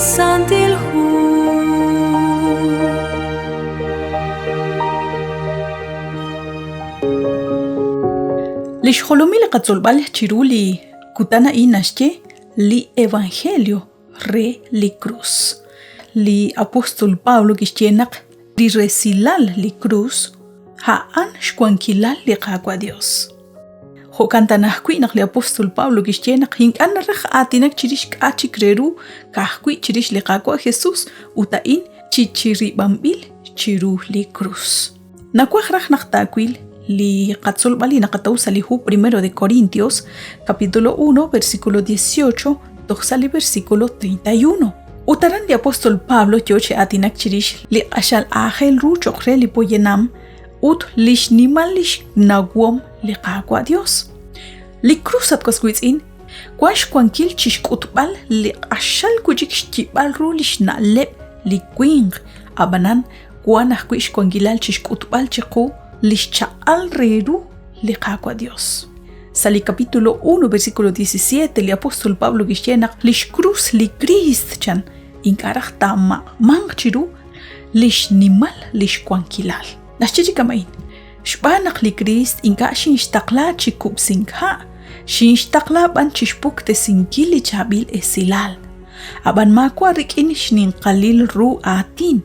Santil Hu. Li xjolomil li qatzolb'al chiru li kutan a'in naxye li Evangelio re li krus. Li apóstol Pablo kixye naq li resilal li krus a'an xwankilal li Qaawa' Dios. Jo'kan tana ajwi' naq li apóstol Pablo kixye naq ink'a' naraj aatinak chirix k'a' chik re ru ka'ajwi' chirix li Qaawa' Jesus ut a'in chi chirib'anb'il chiru li krus. Nawaj raj naq taawil li qatzolb'al li naqataw sa' li hu Primero de Corintios, capítulo 1, versículo 18, toj sa' li versículo 31. Ut aran li apóstol Pablo yoo chi aatinak chirix li q'axal aajel ru cho'q re li poyanam ut li xnimal li xnawom li Qaawa' Dios. Li krus at was wiitz'in wan xwankil chi xk'utb'al li q'axal wi' chik xyib'al ru li xna'leb' li winq, ab'anan wan ajwi' xwankilal chi xk'utb'al chiqu li xchaq'al re ru li Qaawa' Dios. Sa' li capítulo 1, versículo 17, li apóstol Pablo kixye naq li xkrus li Kriist chan ink'a' raj taamaq'manq chiru li xnimal li xwankilal. Naxye chi kama'in, xb'aan naq li Kriist ink'a' xinxtaqla chi kub'sink ha', xinxtaqla b'an chi xpuktesinkil li chaab'il esilal. Ab'an maawa' rik'in xninqalil ru aatin,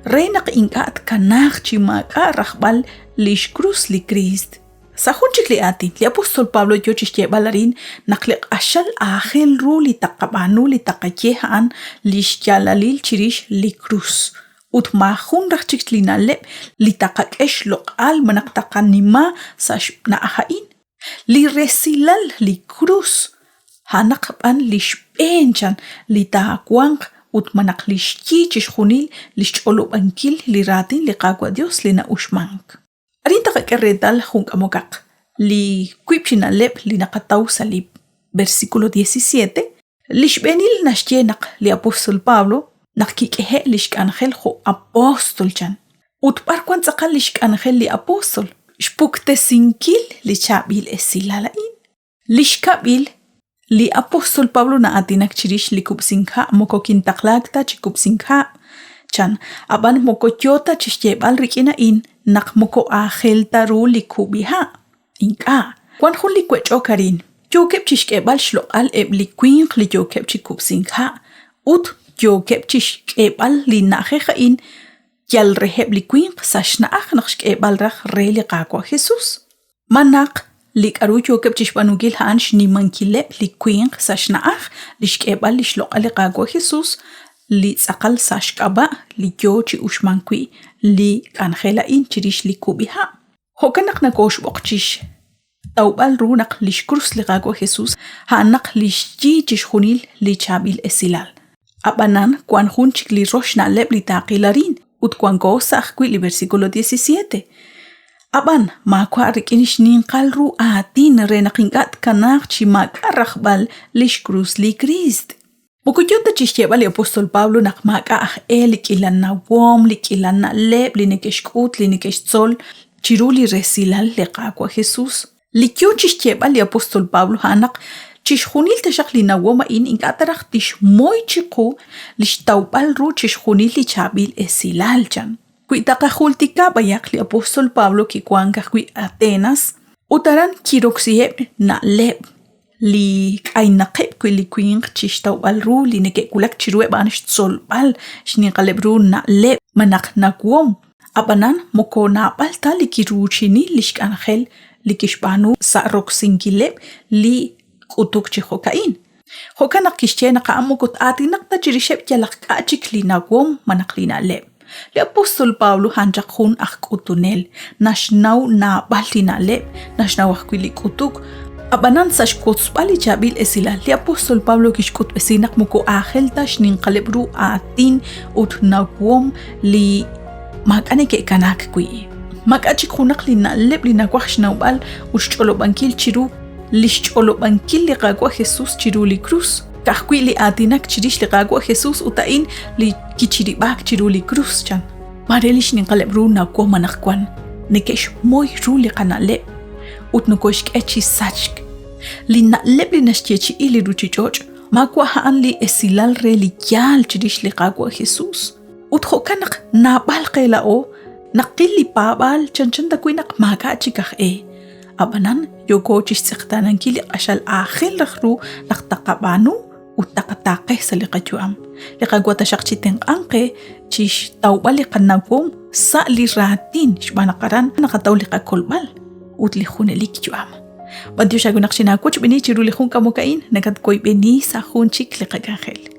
re naq ink'a' tkanaaq chi maak'a' rajb'al li xkrus li Kriist. Sa' jun chik li aatin, li apóstol Pablo yo chi xyeeb'al arin naq li q'axal aajel ru li taqab'aanu li taqaye a'an li xyaalalil chirix li krus. Ut maajun raj chik li na'leb' li taqak'e xloq'al malaj taqanima sa' xna'aj a'in. Li resilal li krus a'anaq b'an li xb'een chan li taawanq ut malaj li xyi chixjunil li xch'olob'ankil li raatin li Qaawa' Dios li na'uxmank. Arin taqak'e reetal jun k'amokaq li wiib' chi na'leb' li naqataw sa' li versículo 17. Li xb'eenil naxye naq li apóstol Pablo naq kik'ehe' lix k'anjel jo' apóstol chan. Ut b'ar wan tz'aqal lix k'anjel li apóstol? Xpuktesinkil li chaab'il esilal a'in. Li xkab'il, li apóstol Pablo na'aatinak chirix li kub'sink ha' moko kintaqlaak ta chi kub'sink ha', chan, ab'an moko yoo ta chi xyeeb'al rik'in a'in naq moko aajel ta ru li kub'iha'. Ink'a'. Wank jun li wech'ok arin. Yookeb' chi xk'eeb'al xloq'al eb' li winq li yookeb' chi kub'sink ha' ut yookeb' chi xk'eeb'al li na'ajej a'in yal reheb' li winq sa' xna'aj naq xk'eeb'al raj re li Qaawa' Jesús. Ma naq li k'aru yookeb' chi xb'aanunkil a'an xnimankileb' li winq sa' xna'aj li xk'eeb'al li xloq'al li Qaawa' Jesus li tz'aqal sa' xk'ab'a' li yo chi uxmank wi' li k'anjel a'in chirix li kub'iha'? Jo'kan naq nokooxb'oq chi xtawb'al ru naq li xkrus li Qaawa' Jesus a'anaq li xyi chixjunil li chaab'il esilal. Ab'anan wank jun chik li rox na'leb' li taaqil arin ut wanko sa' ajwi' li versículo 17. Ab'an maawa' rik'in xninqal ru aatin re naq ink'a' tkanaaq chi maak'a' rajb'al li xkrus li Kriist. Moko yo ta chi xyeeb'al li apóstol Pablo naq maak'a' aj e li k'iila nawom, li k'iila na'leb' li neke'xk'ut, li neke'xtzol chiru li resilal li Qaawa' Jesús. Li yo chi xyeeb'al li apóstol Pablo a'an naq chixjunil taxaq li nawom a'in ink'a' ta raj tixmoy chiqu li xtawb'al ru chixjunil li chaab'il esilal, chan. Wi taqajultika b'ayaq li apóstol Pablo kiwank ajwi' Atenas ut aran kiroksiheb' na'leb' li k'aynaqeb' wi' li winq chi xtawb'al ru li neke'wulak chiruheb' a'an xtzolb'al xninqaleb' ru na'leb' malaj nawom, ab'anan moko naab'al ta li kiruuchini li xk'anjel li kixb'aanu sa' roksinkileb' li k'utuk chi jo'ka'in. Jo'kan naq kixye naq a'an moko t-aatinaq ta chirixeb' yalaq k'a' chik li nawom malaj li na'leb'. Li apóstol Pablo a'an chaq jun aj k'utunel, naxnaw naab'al li na'leb', naxnaw ajwi' li k'utuk. Ab'anan sa' xwotzb'al li chaab'il esilal, li apóstol Pablo kixk'utb'esi naq moko aajel ta xninqaleb' ru aatin ut nawom li maak'a' neke'kanaak wi'. Maak'a' chik junaq li na'leb' li nawaj xnawb'al ut xch'olob'ankil chiru li xch'olob'ankil li Qaawa' Jesús chiru li krus. Ka'ajwi' li aatinak chirix li Qaawa' Jesús ut a'in li kichirib'aak chiru li krus, chan. Maare li xninqaleb' ru nawom anaqwan neke'xmoy ru li qana'leb' ut nokoxk'e chi sachk. Li na'leb' li naxyeechi'i li ruuchich'och' Maawa' a'an li esilal re li yaal chirix li Qaawa' Jesus. Ut jo'kan naq naab'al qe laa'o naqil li paab'aal chanchan tawi' naq maak'a' chik aj e. Ab'anan yooko chi xtz'eqtaanankil li q'axal aajel raj ru naq taqab'aanu ut taqataaqe sa' li qayu'am. Li Qaawa' taxaq chi tenq'anq qe chi xtawb'al li qanawom sa' li raatin xb'aan naq aran naqataw li qakolb'al ut li junelik yu'am. B'antiox aawe naq xinaawochb'eeni chiru li jun k'amok a'in, nakatwoyb'eni sa' jun chik li qak'anjel.